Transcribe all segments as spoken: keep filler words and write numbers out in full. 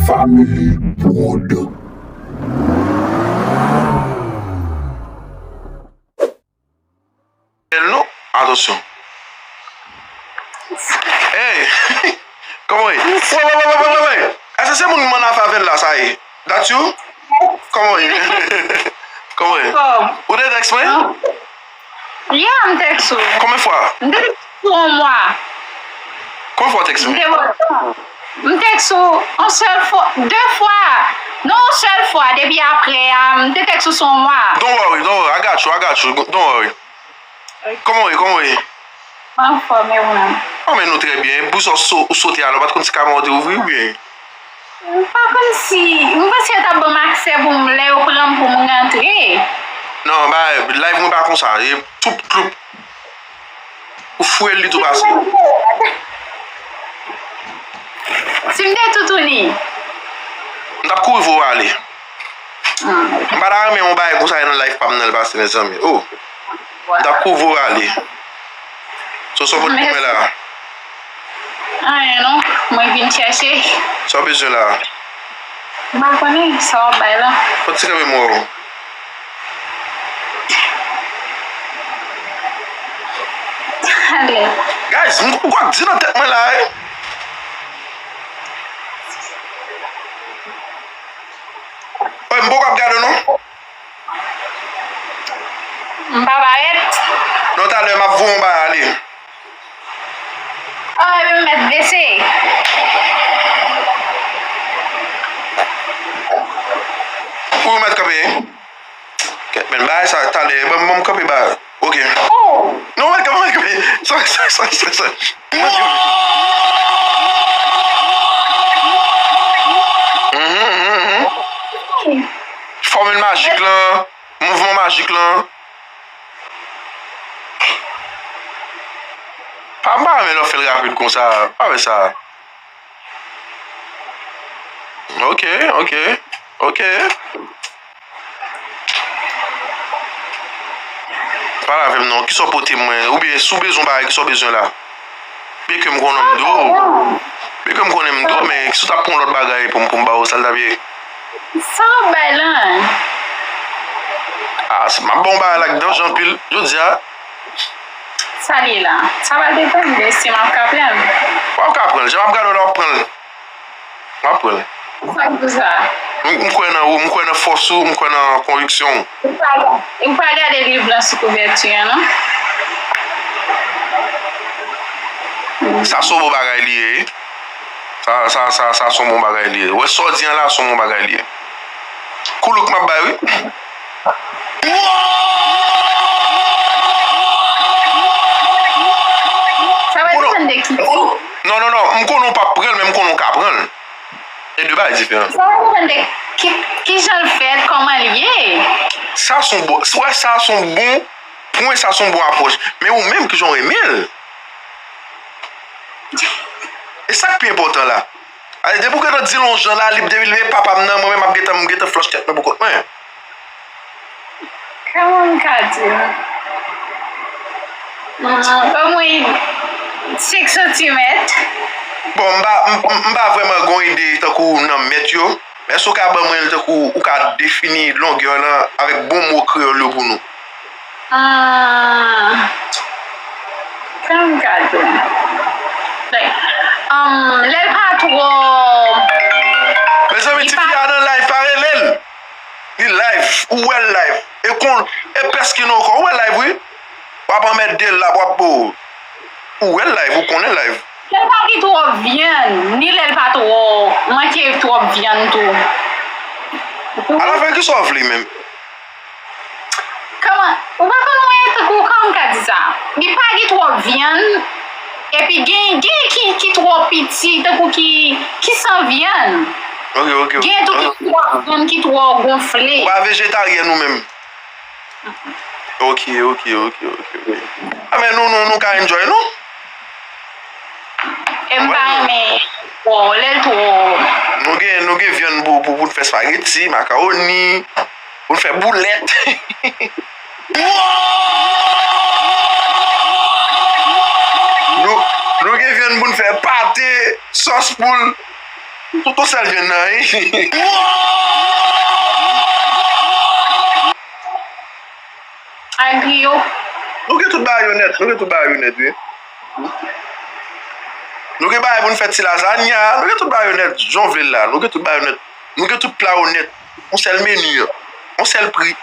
Family Prod. Bèl non, atansyon. Hey! Kòman w ye? Wè, wè, wè, wè, wè, wè, wè. Èske se moun ki m annafè avè l la, sa ye? That you? Kòman w ye? Kòman w ye? Fòm. Ou te tèks mwen? Yeah, m tèks ou. Konbyen fwa? M te tèks ou yon mwa. Konbyen fwa w tèks mwen? M te, m tèks ou yon sèl fwa, de fwa. Non, yon sèl fwa, depi apre a, m te tèks ou sou yon mwa. Don't worry, don't worry, I got you, I got you, don't worry. Kòman w ye, kòman w ye? M anfòm, e ou menm? Anfòm, nou trè byen. Pou sa w so-, ou sote a la, ou pa t konn si kamera w te ouvri oubyen? M pa konn si, m panse yo t ap ban m aksè pou m, lè yo pran m pou m rantre. Non, ba, live mwen pa konsa. E toup, toup. Ou fouye l, li tou pase. Si m te toutouni. M t ap kouri voye w ale. Ah, ok. M pa ta renmen yon bagay konsa nan live pa m nan l pase, mezanmi. Oh. M t ap kouri voye w ale. So, sa w pot pou mwen la? Anyen non, mwen vin chèche. Sa w bezwen la? M pa konnen sa w ap bay la. Pot ti kanpe m wè w. Ale. Guys, m, ou kwè di nan tèt mwen la, wi. Wi, m poko ap gade w non. M pa parèt. Non, talè m ap voye yon bagay ale. Oh, epi m mèt bese. Ou mèt kanpe? Kèt, men bagay sa talè, ban m, ban m kanpe ba. Ok. Oh! Non, mèt kanpe, mèt kanpe. Sorry, sorry, sorry, sorry, sorry. Mhm, mhm, mhm. Fòmil majik lan, mouvman majik lan. Pa, m pa renmen lè w fè l rapid konsa. Pa fè sa. Ok, ok, ok. Pale avè m non, kisa w pote mwen? Oubyen si w bezwen yon bagay, kisa w bezwen la? Byen ke m konnen m dwe w. Byen ke m konnen m dwe w, men si w t ap pran yon lòt bagay pou m, pou m ba w, sa l t ap ye? Sa w ap bay lan? Ah, m ap ba w yon bagay la k danje anpil jodi a. Sa l ye la? Sa pral depann de si m ap ka pran l. W ap ka pran l. Jan m ap gade w la, w ap pran l. W ap pran l. Sa k di sa? M, m kwè nan ou, m kwè nan fòs ou, m kwè nan konviksyon ou. Ou pa, ou pa gade liv lan sou kouvèti an, non? Sa se yon bon bagay li ye. Sa, sa, sa, sa se yon bon bagay li ye. Wè sa w di an la, se yon bon bagay li ye. Kou louk m ap bay, wi. Sa va depann de ki. Non, non, non. M konnen w p ap pran l, men m konnen w ka pran l. E de bagay diferan. Sa va depann de ki, ki jan l fèt, kòman l ye. Sa se yon bon, wè, sa se yon bon pwen, sa se yon bon apwòch. Men ou menm, ki jan w renmen l. E sa k pi enpòtan la. Ale, depi w gentan di l yon jan la, li, depi l vle papa m nan, mwen menm m ap gentan, m gentan flòch tèt mwen pou kont mwen. Kòman m ka di w? Mm, omwen senk santimèt. Bon, m pa, m, m, m pa vrèman gen yon ide tankou nan mèt yo. Men èske w ka ban mwen l tankou ou ka defini longè lan avèk bon mo kreyòl yo pou nou? Ah, kòman m ka di w? Like, um, lè l pa twò. Mezanmi, ti fi a nan live, pa rele l. Li live, ou wè l live. E kon, e pès ki nan kò, ou wè live, wi. W ap anmède l la, w ap bo. Ou wè l live, ou konnen live. Lè l pa gen twòp vyann, ni lè l pa twò manke twòp vyann tou. Alafen, kisa w vle menm? Kòman? Ou pa konn wè tankou, kòman m ka di sa? Li pa gen twòp vyann, epi gen, gen ki, ki twò piti, tankou ki, ki san vyann. Ok, ok, ok. Gen tou ki twò vyann, ki twò gonfle. Ou pa vejetaryèn ou menm? Ok, ok, ok, ok, ok. A, men nou, nou, nou ka enjoy, non? E m pa renmen twò, lè l twò. Nou gen, nou gen vyann pou, pou, pou n fè spageti, makawoni, pou n fè boulèt. Nou, nou gen vyann pou n fè pate, sòs poul. Tout yon sèl grenn nan, wi. Ak griyo. Nou gen tout bagay yo nèt, nou gen tout bagay yo nèt, wi. Nou gen bagay pou n fè ti lazanya, nou gen tout bagay yo nèt, jan w vle l la, nou gen tout bagay yo nèt. Nou gen tout pla yo nèt. Yon sèl meni, yon sèl pri.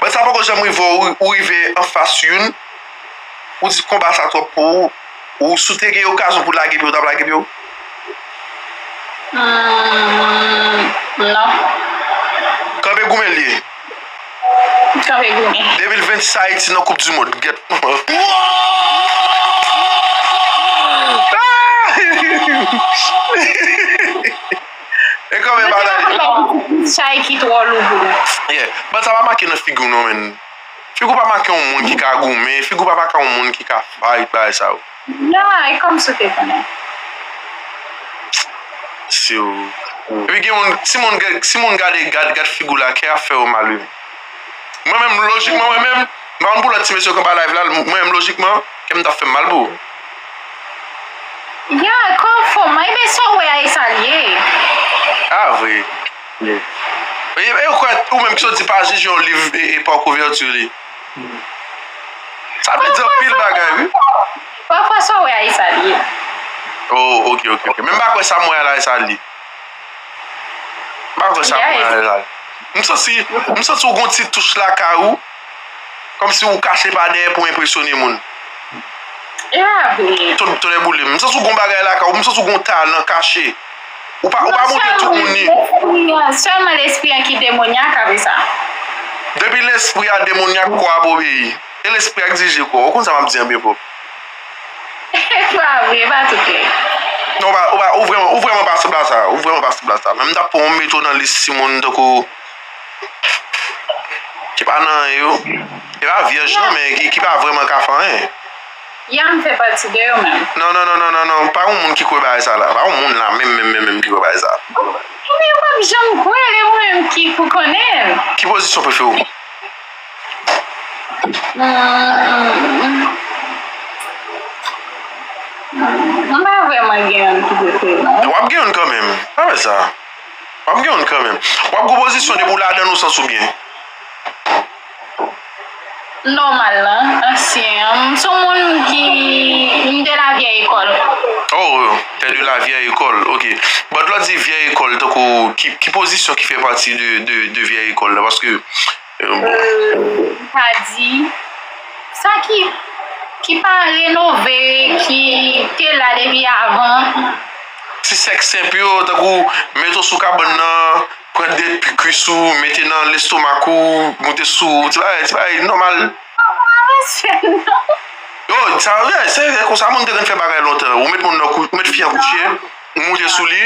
Mwen sa poko janm rive w, ou rive anfas youn, ou di konba sa twòp pou ou, ou si w te gen okazyon pou lage pye, ou t ap lage pye w? Hmm, non. Kanpe goumen l ye. Kanpe goumen. De mil vennsis Ayiti nan koup di mond. Gèt. E kanpe bagay. Chay ki twò lou pou li. Yeah. Bat sa pa make nan figi w non, menn. Figi w pa make yon moun ki ka goumen, figi w pa make yon moun ki ka fight, bagay sa yo. Ya, e kòmsi w te konnen. Si w. Epi gen moun, si moun, si moun gade, gad, gad figi w la, kè ap fè yo mal, wi. Mwen menm, lojikman, mwen menm, m pa konn pou lòt ti mesye yo k anba live la, mwen menm, lojikman, kè m t ap fè m mal pou ou. Ya, kòfò, mwen, men sa w wè a, e sa l ye. A, vre. E, e ou kwè, ou menm ki sot di pa jije yon liv e, e pa kouvèti li. Sa vle di anpil bagay, wi. Pafwa sa w wè a, e sa l ye. Oh, ok, ok, ok. Men m pa kwè sa m wè a la, e sa l ye. M pa kwè sa m wè a la. M santi, m santi w gon ti touch lakay ou. Kòmsi ou kache pa dèyè pou enpresyone moun. E pa vre. Ton, tonnè boule m. M santi w gon bagay lakay ou, m santi w gon talan kache. Ou pa, ou pa montre tout moun li. Sèlman lespri an ki demonyak apre sa. Depi lespri a demonyak, kò a ap obeyi. E lespri a k dirije kò. Ou konn sa m ap di an byen pwòp. E pa vre, e pa tout vre. Non, ou pa, ou pa, ou vrèman, ou vrèman pa sanble a sa. Ou vrèman pa sanble a sa. Men m t ap pran yon meto nan lis timoun tankou ki pa nan anyen yo. E pa vyèj non, men ki, ki pa vrèman ka fè anyen. Ya, m fè pati de yo menm. Non, non, non, non, non, non. Pa yon moun ki kwè bagay sa la. Pa yon moun la, menm, menm, menm, menm ki kwè bagay sa. Men yo p ap janm kwè, e ou menm ki pou konnen. Ki pozisyon prefere w? Hmm. M pa vrèman gen youn ki prefere, non. W ap gen youn kanmenm. Pa fè sa. W ap gen youn kanmenm. W ap gon pozisyon depi w ladan l ou santi w byen. Nòmal lan, ansyen an. M se yon moun ki, m de la vyèy ekòl. Oh, t'es de la vieille école, ok. But lè w di vyèy ekòl, tankou, ki, ki pozisyon ki fè pati de, de, de vyèy ekòl la? Paske, euh, bon. Euh, m ka di, sa ki, ki pa renove, ki te la depi avan. Ti sèks senp yo, tankou, mete w sou kabann nan, pran de kuis ou, mete nan lestomak ou, moute sou, ti bagay, ti bagay nòmal. Ou pa wè sèn non. Yo, sa, wi, se, se konsa moun te konn fè bagay lontan. Ou met moun nan kou-, ou met fi an kouche, ou moute sou li.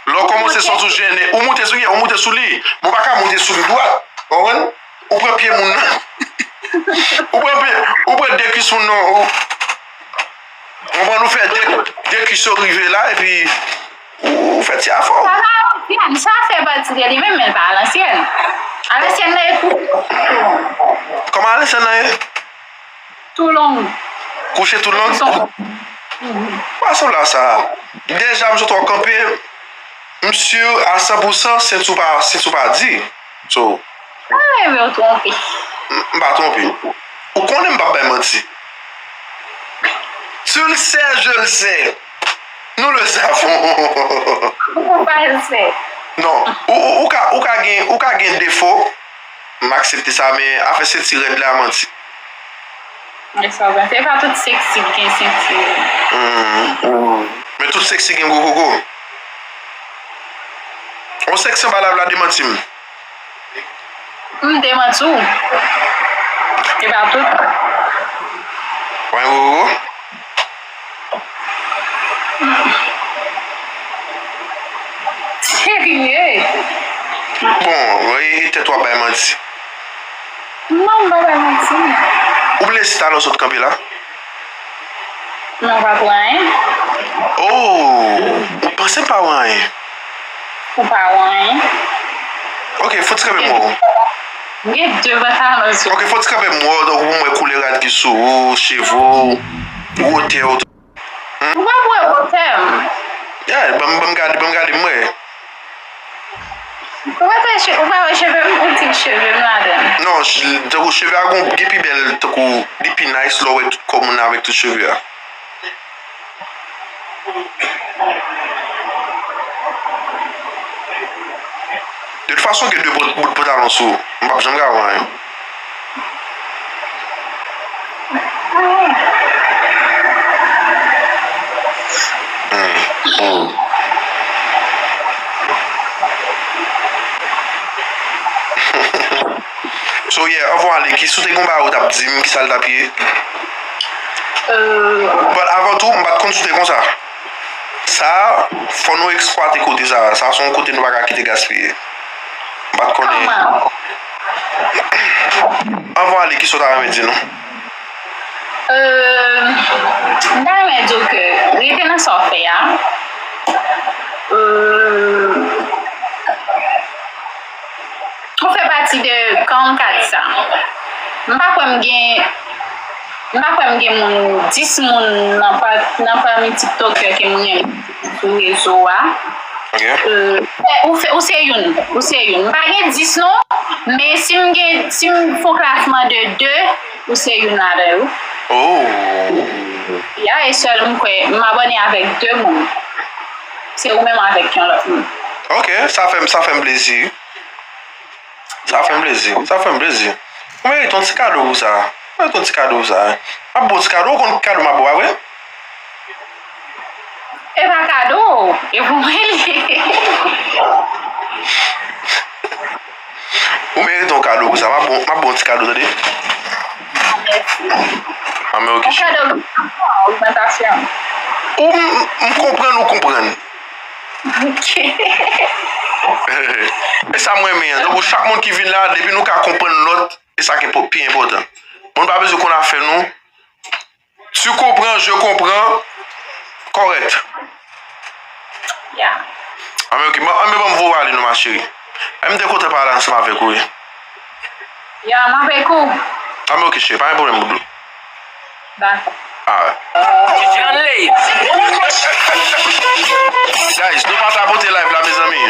Lè w kòmanse santi w jennen, ou moute sou li, ou moute sou li. Men w pa ka moute sou li dwat. Ou konprann? Ou pran pye moun nan. Ou pran pye, ou pran de kuis moun nan. Ou, ou konprann, ou fè de, de kuis yo rive la, epi ou, ou fè ti afè w. Sa pa alansyèn, sa fè pati de li menm, men l pa alansyèn. Alansyèn nan e tou. Kòman alansyèn nan ye? Tou long. Kouche tou long? Tou long. Mhm. Pa sanble a sa. Deja, m sot wè w kanpe, m si a san pou san, senti w pa, senti w pa di. So, pa reve w twonpe. M, m pa twonpe. Ou konnen m p ap bay manti. Tu le sais, je le sais. Nous le savons. Ou pa le sais. Non. Ou, ou, ou ka, ou ka gen, ou ka gen defo. M aksepte sa, men afè senti rèd la, manti. Men sa w panse, e pa tout sèks ki gen senti. Hmm. Men tout sèks ki gen gwo koko. Yon sèks anba live la demanti m. M demanti w. E pa tout. Wè, gwo koko. Serye? Bon, e, e tèt w ap bay manti. Non, m pa bay manti. Ou blese talè w sot kanpe la? Non, pa pou anyen. Oh, ou panse m pa wè anyen? Ou pa wè anyen. Ok, fò ti kanpe m wè w. M gen de pantalon sou. Ok, fò ti kanpe m wè w, donk pou m wè koulè rad ki sou ou, cheve w, wotè w. Hmm? Ou pa pou wè wotè m. Yeah, ban m, ban m gade, ban m gade, m wè. Ou pa wè che-, ou pa wè cheve m, ou di cheve m ladan. Non, ch-, tankou cheve a gon, gen pi bèl, tankou li pi nice lè w wè tout kò moun nan avèk tout cheve a. De tout fason, gen de bout, bout pantalon sou ou. M p ap janm ka wè anyen. So, yeah, anvan ale, ki si w te gen yon bagay ou t ap di m, ki sa l t ap ye? Euh. But avan tou, m pa t konn si w te konsa. Sa, fò nou eksplwate kote sa. Sa se yon kote nou pa ka kite gaspiye. M pa t konnen. Kòman? Anvan ale, kisa w ta renmen di nou? Euh, m ta renmen di w ke rete nan sa w fè a. Euh, Ou fè pati de, kòman m ka di sa? M pa kwè m gen, m pa kwè m gen moun, dis moun nan pa, nan pami TikToker ke m renmen sou rezo a. Ok. Euh, ou fè, ou se youn, ou se youn. M pa gen dis non, men si m gen, si m fè yon klasman de de, ou se youn ladan yo. Oh. Ya, e sèl m kwè, m abòne avèk de moun. Se ou menm avèk yon lòt moun. Ok, sa fè m, sa fè m plezi. Sa fè m plezi, sa fè m plezi. Ou merite yon ti kado pou sa. Ou merite yon ti kado pou sa. M ap ba w ti kado, ou konn ki kado m ap ba w, pa vre? E pa kado, e pou mwen li ye. Ou merite yon kado pou sa. M ap ba w, m ap ba w yon ti kado, tande? Mèsi. Ah, men ok, cheri. Yon kado ogmantasyon. Ou, m, m konprann, ou konprann. Ok. E sa m renmen an. Donk, chak moun ki vin la, depi nou ka konprann lòt, e sa ki enpò-, pi enpòtan. Moun pa bezwen konn afè nou. Tu comprends, je comprends. Kòrèk. Ya. Anben, ok. Bon, anben, ban m voye w ale non, ma chérie. M te kontan pale ansanm avèk ou, wi. Ya, m avèk ou. Anben, ok, cheri, pa gen pwoblèm, boudou. Dakò. Alright. Guys, nou pa tapote live la, mezanmi.